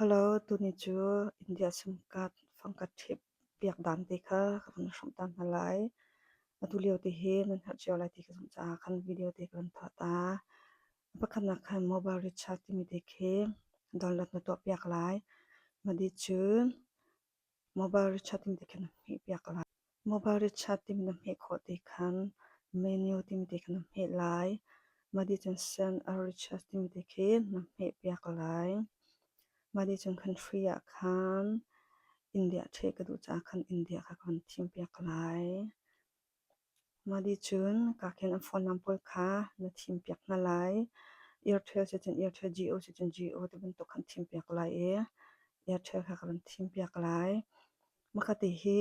Hello, tuni cu India SIM card fangkhat ṭhep piak dan te kha ka van hrawmh ta hna lai. Atu lio te hi nan herh cio lai ti ka zumh caah khan video te ka van tuah ta. Pakhatnak khan mobile recharge timi te khi download na tuah piak lai. Mah cun Mobile recharge timi te khin na hmeh piak lai. Mobile recharge timi na hmeh khawh ti khan menu timi te khin na hmeh lai. Mah dih cun send a recharge timi te khi na hmeh piak lai. Mah dih cun country ah khan India ṭheh ka duh caah khan India kha ka van thim piak lai. Mah dih cun kakhin an phone number pawl kha na thim piak hna lai. Airtel si cun Airtel, Jio si cun Jio ti bantuk khan thim piak lai i Airtel kha ka van thim piak lai. Mahka ti hi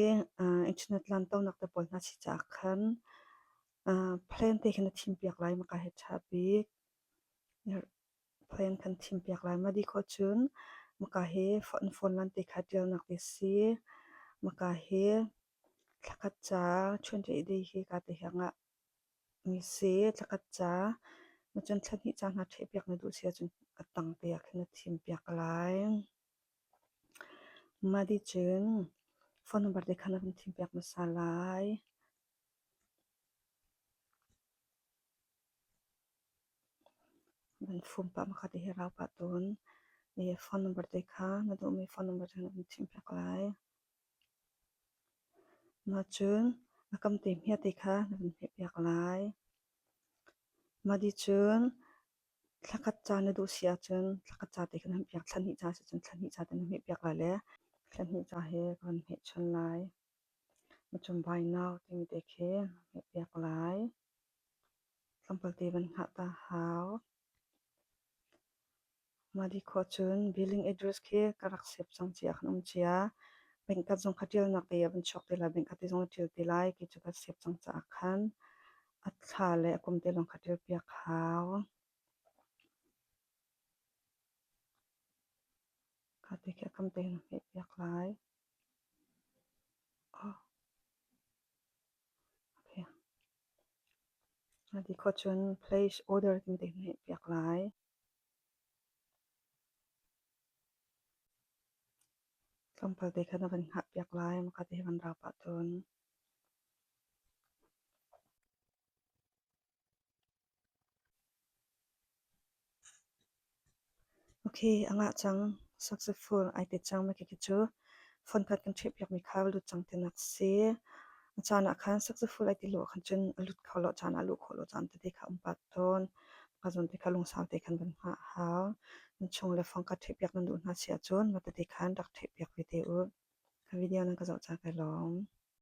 internet lan tonak te pawl hna si caah khan plan te khin na thim piak lai maka hi ṭha bik. Plan kan thim piak lai. Mah dih khawh cun maka hi phone lan te kha ṭialnak te si. Maka hi Thlakhat ca ṭhuanṭeih dei hi kaa ti hngah mi si. Thlakhat ca cun thla hnih ca hna ṭhehpiak na duh si ahcun a tang te ah khin na thimpiak lai. Mah dih cun phone number te kha na van thimpiak hmasa lai. Van fum pah makhat hi rau pah tawn. Phone number te kha na duhmi phone number te na van thimpiak lai. Mah cun a kam te hmiate kha na van hmehpiak lai. Mah dih cun thlakhat ca na duh si ahcun thlakhat ca te kha na hmehpiak. Thla hnih ca si cun thla hnih ca te na hmehpiak lai le thla hnih ca hi ka van hmeh chun lai. Mah cun buy now timi te khi na hmehpiak lai. Tlawmpal te van hngah ta hau. Mah dih khawh cun billing address khi ka rak save cang cia khan um cia. Bank card zong kha ṭialnak te ah van chuak te lai. Bank card te zong na ṭial te lai. Kei cu ka save cang caah khan a thla le a kum te lawng kha ṭial piak hau. Kha te khi a kam te na hmeh piak lai. Oh. Okay. Mah dih khawh cun place order timi te na hmeh piak lai. Tlawmpal te kha na van hngah piak lai, maka te hi van rau pah tawn. Okay, a ngah cang. Successful ai te cang ma khi cu phone khat kan ṭheh piakmi kha lut cang tinak si. A caan ah khan successful ai ti lo ahkhan cun a lut kho lo caan ah luh khawh lo caan tete kha um pah tawn. Mah zawn te kha lungsau te khan van hngah a hau. Nan chung le fang kha ṭhehpiak nan duh hna si ahcun mah tete khan rak ṭhehpiak ve te u. Ka video nan ka zoh caah kai lawm.